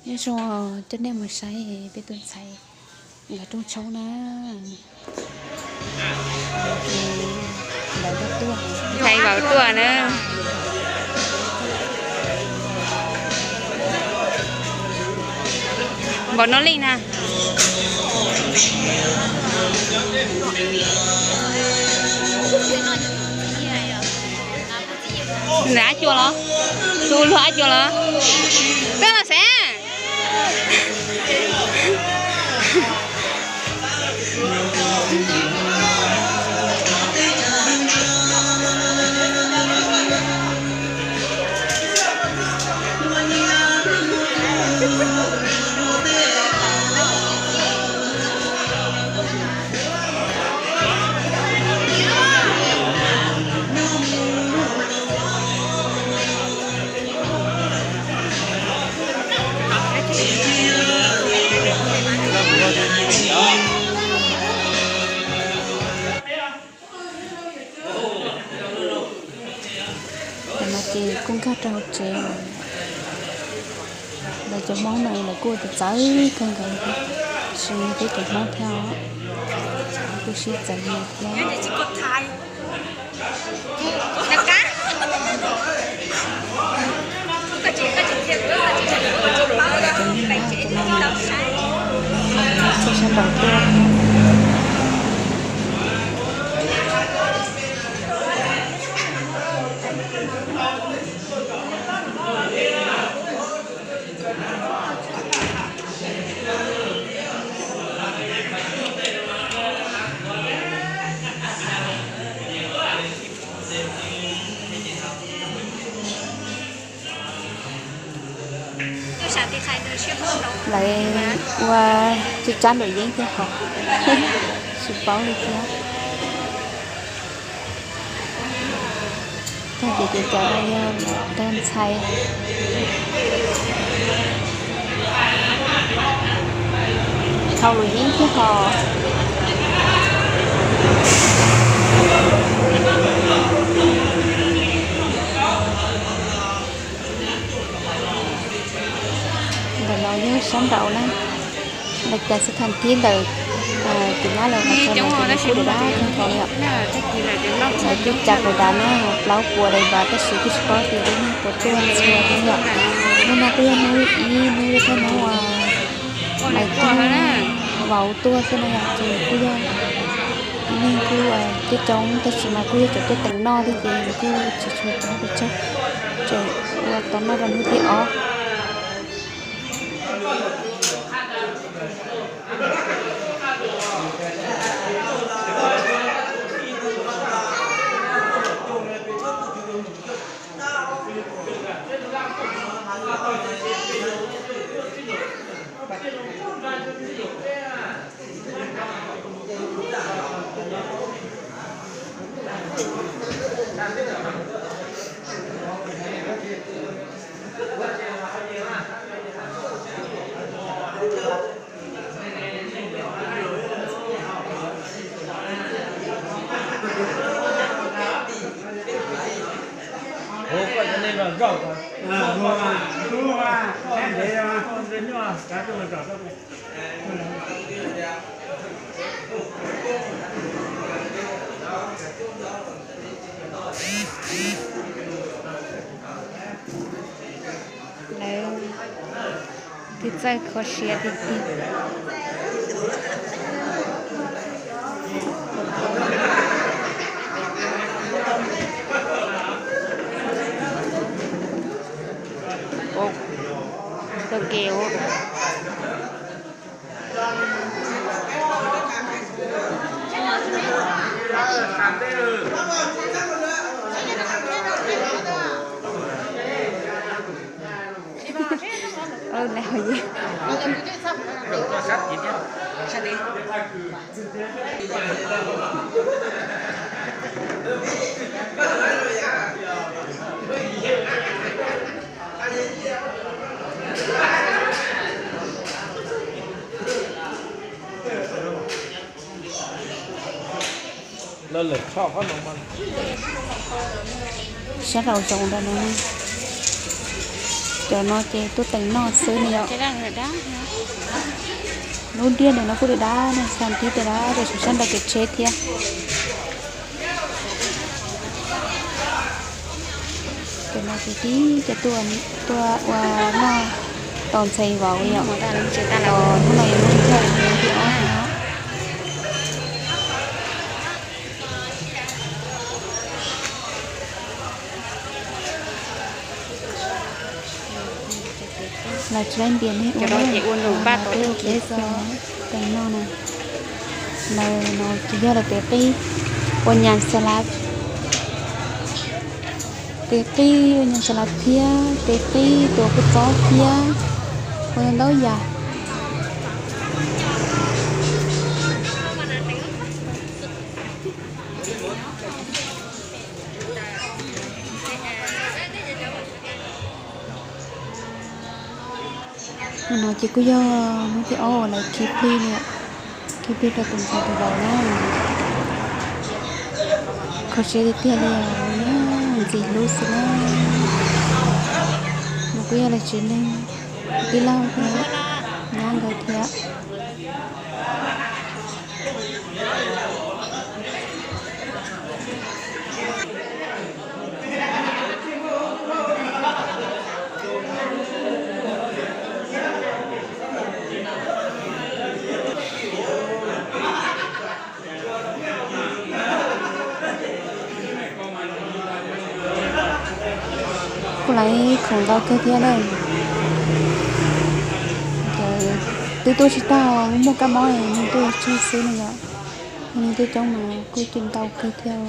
Nyob zoo, coj nej mus saib peb tus ntxhais nkawd rooj tshoob na. Ntxhais Vauv tuaj na. Vauv no li na. Nws ab cua los? Tus luag ab cua los? Tuaj los xav. Tam no ces kuj nkag rau hauv tsev. Lawv cov Hmoob no lawv kuj txawv kawg nkaus li thiab, tsis hais peb cov Hmoob thiab os, kuj sib txawv li thiab. Cov neeg na, cov neeg tuaj sab nraud tuaj. Lawv ua cov tsab luam yeeb thiab hos, tsis paub li thiab. Tag ces ces cov no yog tag ntxhais thau luam yeeb thiab hos. Ntawm no yog sab nraud na, lawv cov xab thas thib ntawm tus nyab lawv qhov chaw no ces nws kuj dav dav kawg nkaus li os. Lawv kuj tsa dav dav na, plaub puas dav dav tab sis kuj tsis paub tias lub neej puas tuaj txhua thiab yom. Hnub no kuj yog hnub ib, hnub thawj hnub uas ais tiag vauv tuaj xwb na yom, ces kuj yog neeg kuj coob coob tab sis mas kuj yog cov tuaj teem noj thiab ces kuj tsis tshua coob pes tsawg, tseem ua tau noj rau hnub thib ob. Lawv twb txawj kho siab tiag tiag. Ua, tau kev ua. Sab laus zoo ntawm no. Cov no ces tuaj teem noj xwb ne yom. Lub diaj ntawm no kuj dab dab ne, xa tib tias dab dab, sab nraud kev tsheb thiab. Cov no ces tib cov tuaj ua noj tos ntxhais vauv yom. Hnub no yuav mus yog tus thib ob no. Lawv tsis laib ntiav nej ua, peb ua peb xwb. Teem noj na, lawv no ces yog lawv tes qib ua nyas xa lav, tes qib ua nyas xa lav thiab tes qib tus kua txob thiab ua ntau yam. Hnub no ces kuj yog hnub thib ob uas lawv khi plig li, khi plig rau tus ntxhais tus vauv na. Kho siab tiag tiag li, ntxim hlub xwb na. Nws kuj yog lawv tsev neeg tij laug thiab nyab nkawd thiab. Kuj laiv khoom ntau kawg thiab na. Ces twb tuaj tsis tag, muaj kab mob es neeg tuaj tsawg xwb no yom. Neeg tuaj coob mas kuj cim ntau kawg thiab.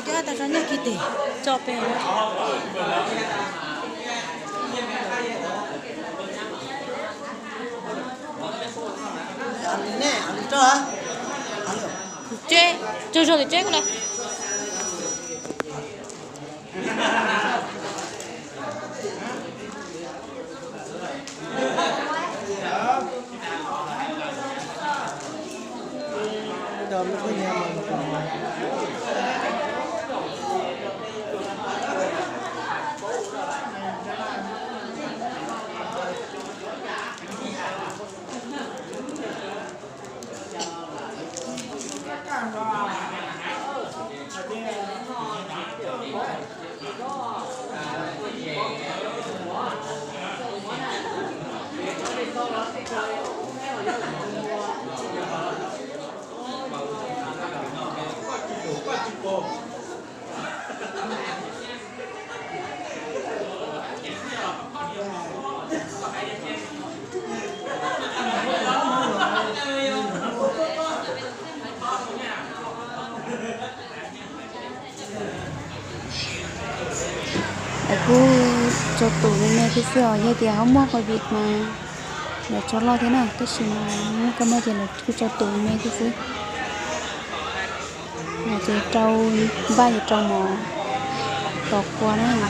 Cov tau tso nyiaj kiag tim tso pem. Tse, tsaug zog tim tse kuv na. Lawv kuj tso tus me me thiab xwb os, yog tias ho muaj covid mas lawv tso loj thiab na, tab sis mas muaj kab mob ces lawv kuj tso tus me me thiab xwb. Ces rau npaj yuav rau mov tos kua na.